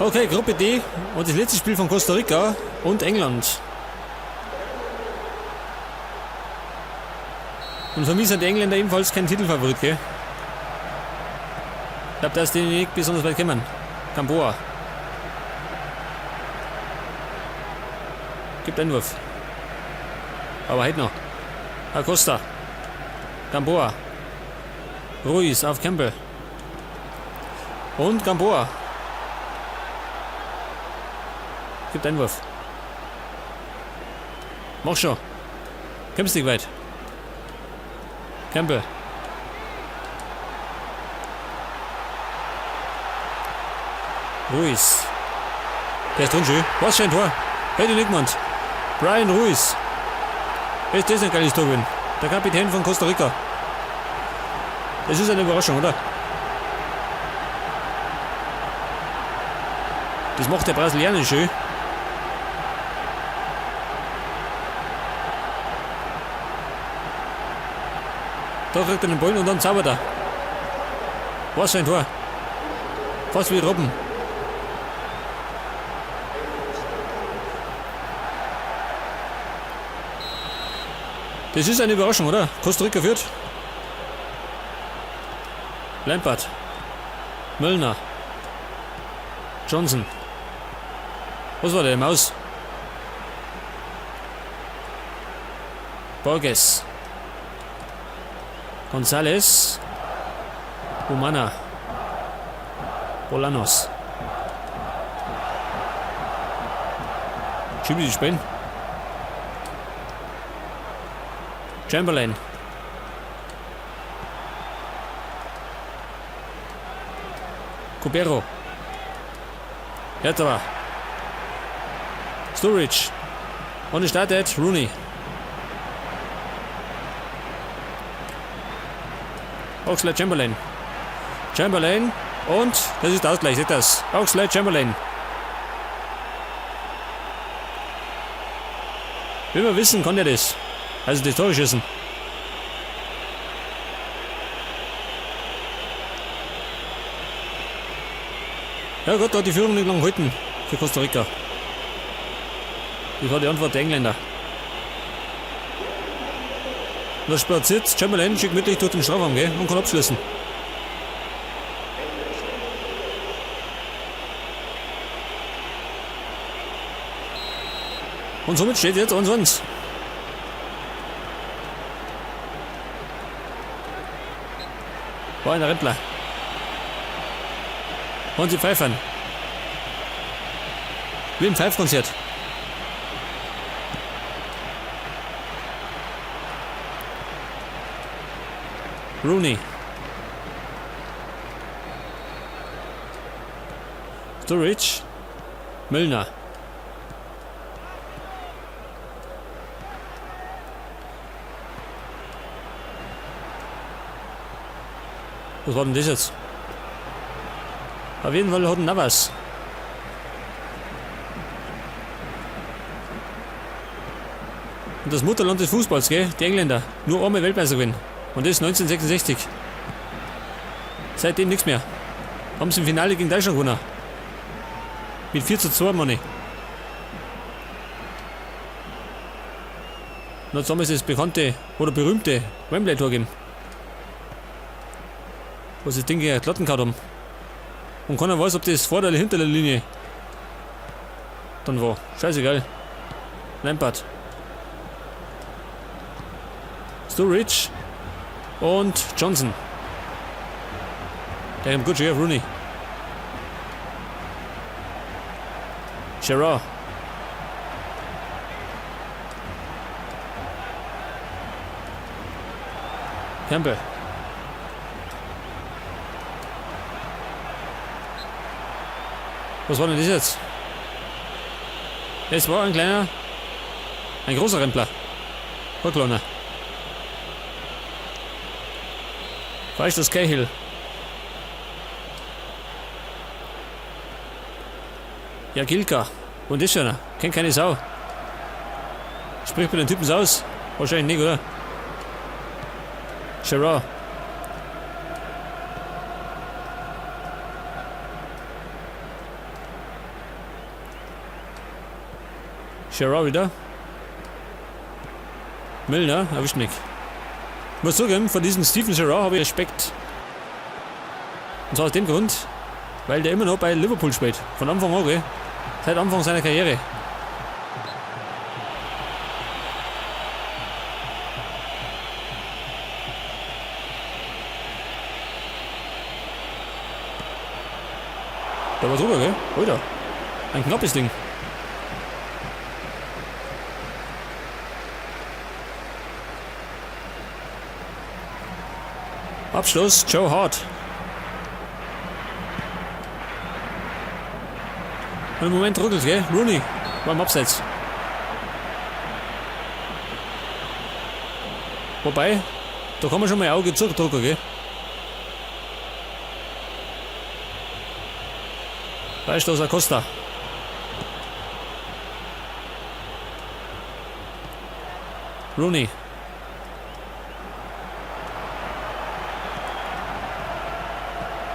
Okay, Gruppe D und das letzte Spiel von Costa Rica und England. Und für mich sind die Engländer ebenfalls kein Titelfavorit, gell? Ich glaube, dass die nicht besonders weit kommen. Gamboa. Gibt Einwurf. Aber halt noch. Acosta. Gamboa. Ruiz auf Campbell. Und Gamboa. Gibt Einwurf. Mach schon. Kommst nicht weit. Campbell. Ruiz. Der ist drin schön. Was für ein Tor. Hätte ich nicht gemeint. Brian Ruiz. Ist das ein geiles Tor gewesen. Der Kapitän von Costa Rica. Das ist eine Überraschung, oder? Das macht der Brasilianer schön. Da kriegt er den Ball und dann zaubert er. Was für ein Tor. Fast wie Robben. Das ist eine Überraschung, oder? Costa Rica führt. Lampard. Müllner. Johnson. Was war der? Maus? Borges. González. Humana. Bolanos. Schön, wie die spielen. Chamberlain. Cubero. Jetzt aber. Sturridge. Und es startet Rooney. Oxlade Chamberlain. Chamberlain. Und das ist der Ausgleich, seht das. Oxlade Chamberlain. Wie wir wissen, kann der das. Also die Tore schießen. Ja gut, da hat die Führung nicht lang gehalten für Costa Rica. Das war die Antwort der Engländer. Und da spaziert Chamberlain schick mittig durch den Strafraum, gell? Und kann abschließen. Und somit steht jetzt 1-1. War ein Rentler. Und sie pfeifen. Wie im Pfeifkonzert. Rooney. Sturridge. Müllner. Was war denn das jetzt? Auf jeden Fall hat er Navas. Und das Mutterland des Fußballs, gell? Die Engländer. Nur einmal Weltmeister gewinnen. Und das 1966. Seitdem nichts mehr. Haben sie im Finale gegen Deutschland gewonnen. Mit 4:2, meine ich. Und hat damals das bekannte oder berühmte Wembley-Tor gegeben. Wo sie das Ding gegen Latten gehauen haben. Und keiner weiß, ob das vor oder hinter der Linie dann war. Scheißegal. Lampard. Sturridge. Und Johnson. Der kommt gut schon auf Rooney. Gerrard. Campbell. Was war denn das jetzt? Es war ein kleiner, ein großer Rempler. Kein kleiner. Falsch, das Cahill. Ja, Gilka. Und ist schon. Kennt keine Sau. Spricht bei den Typen so aus? Wahrscheinlich nicht, oder? Gerard. Gerrard wieder. Milner erwischt mich. Ich muss zugeben, von diesem Steven Gerrard habe ich Respekt. Und zwar aus dem Grund, weil der immer noch bei Liverpool spielt. Von Anfang an, gell? Seit Anfang seiner Karriere. Da war drüber, gell? Alter. Ein knappes Ding. Abschluss, Joe Hart. Und im Moment ruckelt, gell? Rooney war im Abseits. Wobei, da kann man schon mal Auge zurückdrücken, gell? Freistoß Acosta. Rooney.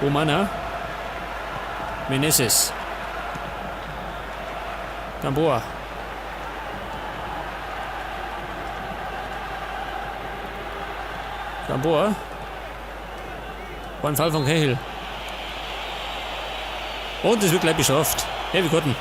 Omana. Meneses. Gamboa. Gamboa. War ein Fall von Cahill. Und es wird gleich bestraft. Heavy Cotton.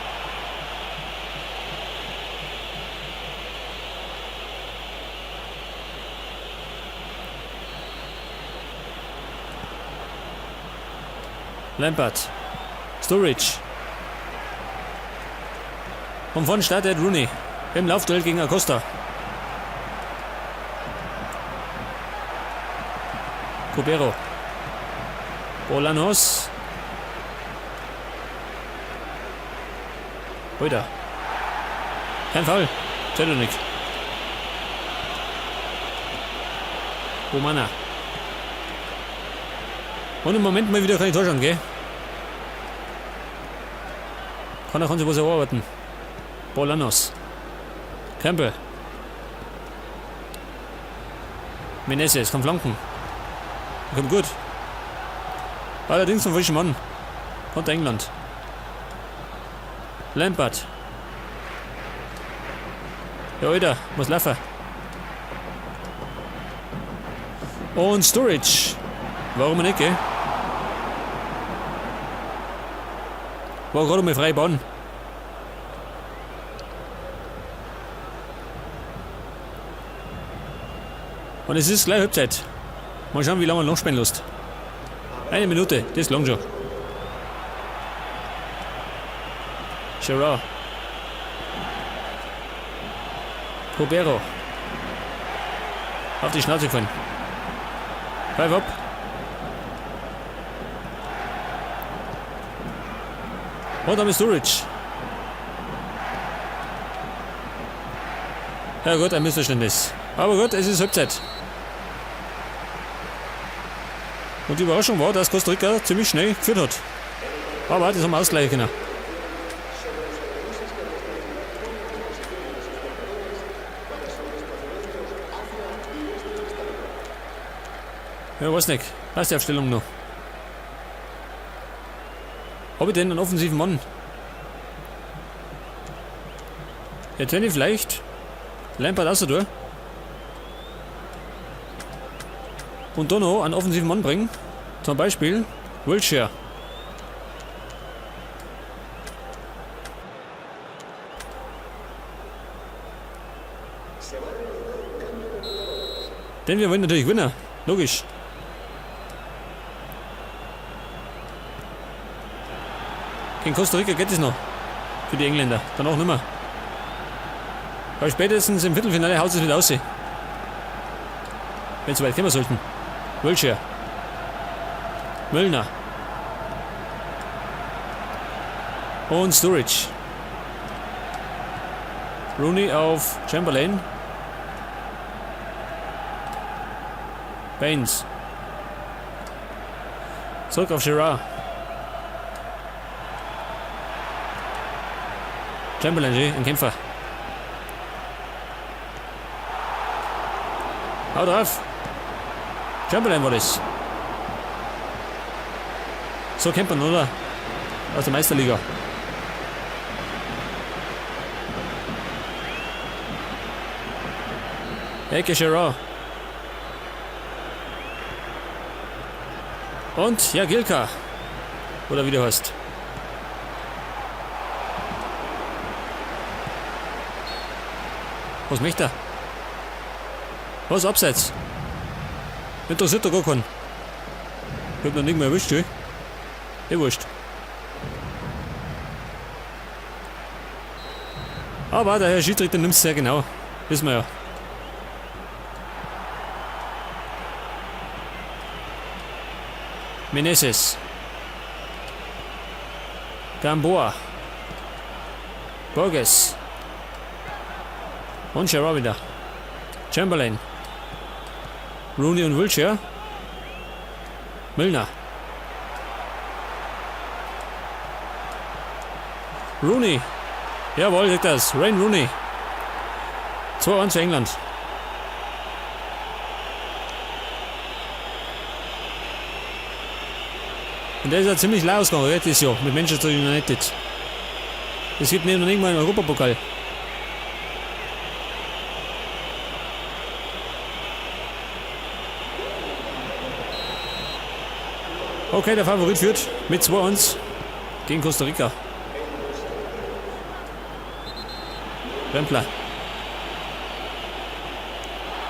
Lampard. Sturridge. Und von startet Rooney im Laufduell gegen Acosta. Cubero. Bolanos. Oida. Kein Foul. Zelenik. Romana. Und im Moment mal wieder keine Torschance, gell? Keiner kann sich was erarbeiten. Bolanos. Campbell. Meneses kann flanken. Kommt gut. Allerdings vom frischen Mann. Kommt England. Lampard. Ja, Alter, muss laufen. Und Sturridge. Warum nicht, gell? War gerade mal frei Bahn. Und es ist gleich Halbzeit. Mal schauen, wie lange man noch spielen lässt. Eine Minute, das langt schon. Gerard. Cubero. Auf die Schnauze gefallen. Pfeif ab. Und dann ist Sturridge. Ja gut, ein Missverständnis. Aber gut, es ist Halbzeit. Und die Überraschung war, dass Costa Rica ziemlich schnell geführt hat. Aber das haben wir ausgleichen können. Ja, weiß nicht. Was ist die Aufstellung noch? Hab ich denn einen offensiven Mann? Jetzt wenn ich vielleicht Lampard auch so tue. Und da noch einen offensiven Mann bringen. Zum Beispiel Wilshere. Denn wir wollen natürlich gewinnen. Logisch. Gegen Costa Rica geht es noch. Für die Engländer. Danach nicht mehr. Aber spätestens im Viertelfinale haut es wieder aus. Wenn sie weit kommen sollten. Wilshere. Müllner. Und Sturridge. Rooney auf Chamberlain. Baines. Zurück auf Gerrard. Chamberlain, ein Kämpfer. Hau drauf. Chamberlain war das. So kennt man, oder? Aus der Meisterliga. Ecke Gerard. Und Jagielka. Oder wie du heißt. Was möchte er? Was abseits? Interessiert doch gar keinen. Ich hab noch nicht mehr erwischt, gell? Eh wurscht. Aber der Herr Schiedsrichter nimmt's sehr genau. Wissen wir ja. Meneses. Gamboa. Borges. Und Gerard wieder. Chamberlain. Rooney und Wilshere. Milner. Rooney. Jawohl, sagt das. Wayne Rooney. 2-1 für England. Und der ist ja ziemlich leer ausgegangen, oder? Dieses Jahr mit Manchester United. Es gibt nämlich noch nicht mal einen Europapokal. Okay, der Favorit führt mit 2-1 gegen Costa Rica. Rempler.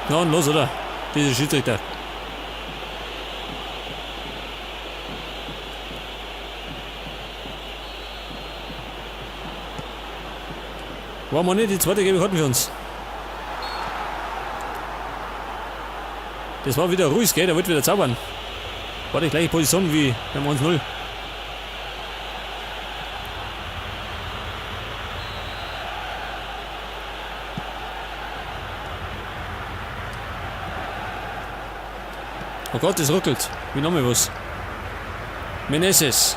Na und los, oder? Diese Schiedsrichter. Warum nicht die zweite gelbe Karte für uns? Das war wieder Ruiz, gell? Der wird wieder zaubern. War die gleiche Position wie beim 1-0. Oh Gott, das ruckelt. Wie nochmal was. Meneses.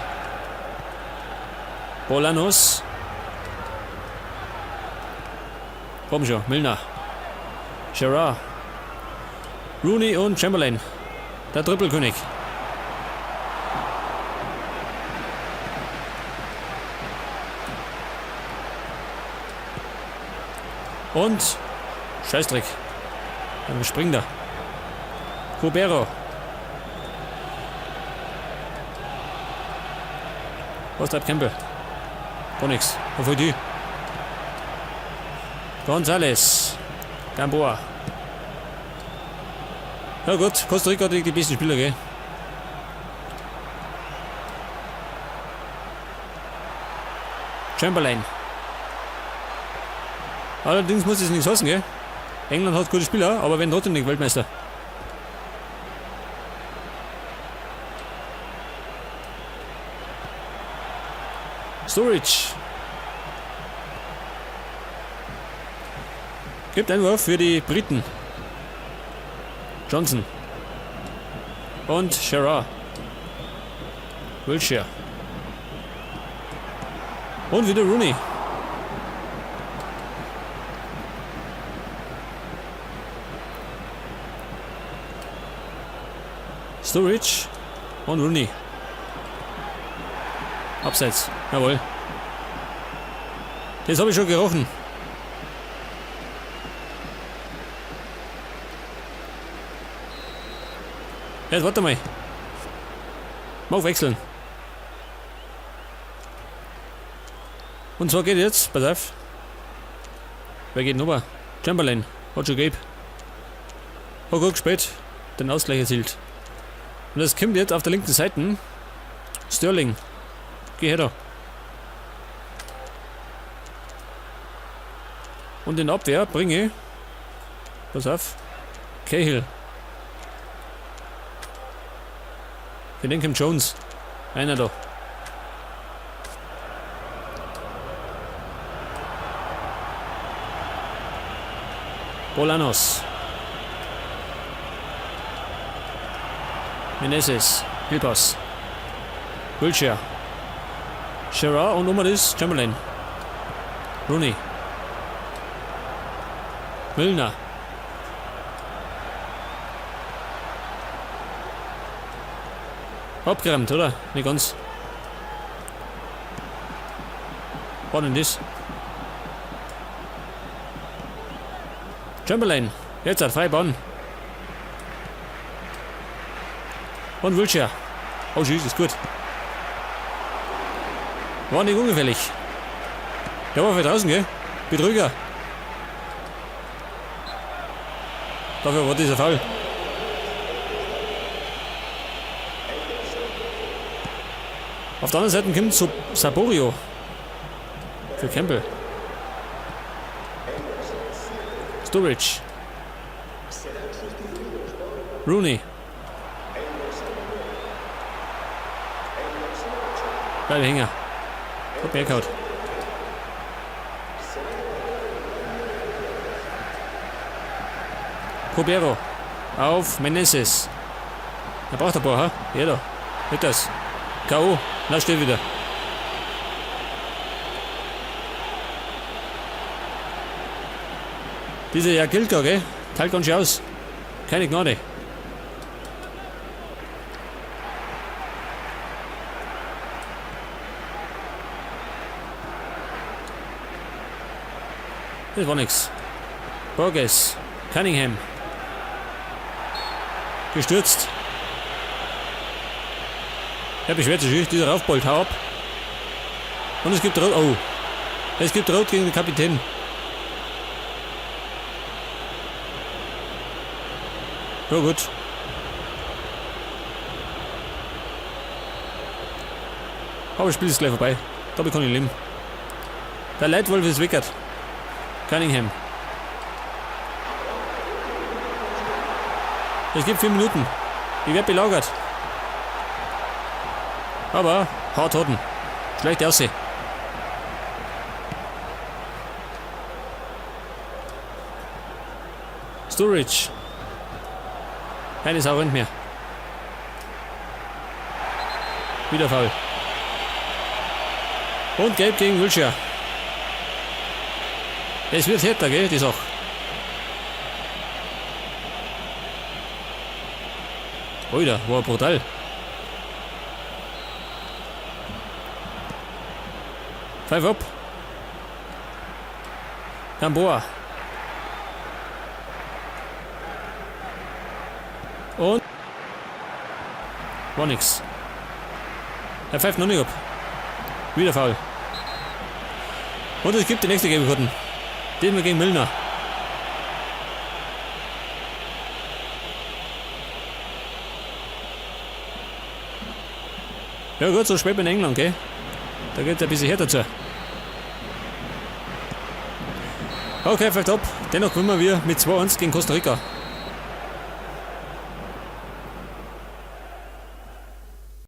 Bolanos. Komm schon, Milner. Gerard. Rooney und Chamberlain. Der Trippelkönig. Und Scheißdreck. Dann springt er. Cubero. Was treibt Campbell? Gar nichts. Auf die. González. Gamboa. Ja gut, Costa Rica hat die besten Spieler, gell? Chamberlain. Allerdings muss es nichts heißen, gell? England hat gute Spieler, aber werden trotzdem nicht Weltmeister. Sturridge. Gibt Einwurf für die Briten. Johnson. Und Gerard. Wilshere. Und wieder Rooney. Sturridge und Rooney. Abseits. Jawohl. Das habe ich schon gerochen. Jetzt warte mal. Mal wechseln. Und zwar geht jetzt, pass auf. Wer geht denn rüber? Chamberlain, hat schon gelb. Hat gut gespielt, den Ausgleich erzielt. Und das kommt jetzt auf der linken Seite. Sterling. Geh her da. Und in Abwehr bringe ich, pass auf, Cahill. Für den kommt Jones. Einer da. Bolanos. Meneses. Hilpass. Wilshere. Gerard und Nummer ist Chamberlain. Rooney. Milner. Abgeräumt, oder? Nicht ganz. Was denn das? Chamberlain. Jetzt hat freie Bahn. Und Wilshere. Oh, schieß, ist gut. War nicht ungefährlich. Der war für draußen, gell? Betrüger. Dafür war dieser Foul. Auf der anderen Seite kommt Saborio. Für Campbell. Sturridge. Rooney. Bleib hängen. Hat mir gehauen. Cubero. Auf Menezes. Er braucht ein paar, ha? Ja, da. Nicht das. K.O. Na, steht wieder. Dieser Jagielka, gell? Teilt ganz schön aus. Keine Gnade. Das war nix. Borges. Cunningham. Gestürzt. Er beschwert sich, dieser Raufbold, hau ab. Und es gibt Rot. Oh. Es gibt Rot gegen den Kapitän. Ja gut. Aber das Spiel ist gleich vorbei. Damit kann ich leben. Der Leitwolf ist wickert. Cunningham. Es gibt 4 Minuten. Ich werde belagert. Aber hart hatten. Schlecht aussehen. Sturridge. Keine Sau rennt mehr. Wieder faul. Und gelb gegen Wilshere. Es wird härter, gell, die Sache. Alter, war brutal. Pfeif ab. Gamboa. Und war nix. Er pfeift noch nicht ab. Wieder faul. Und es gibt die nächste gelbe Karte. Diesmal gegen Milner. Ja gut, so spät in England, gell? Da geht's ein bisschen härter zu. Okay, vielleicht ab. Dennoch gewinnen wir mit 2-1 gegen Costa Rica.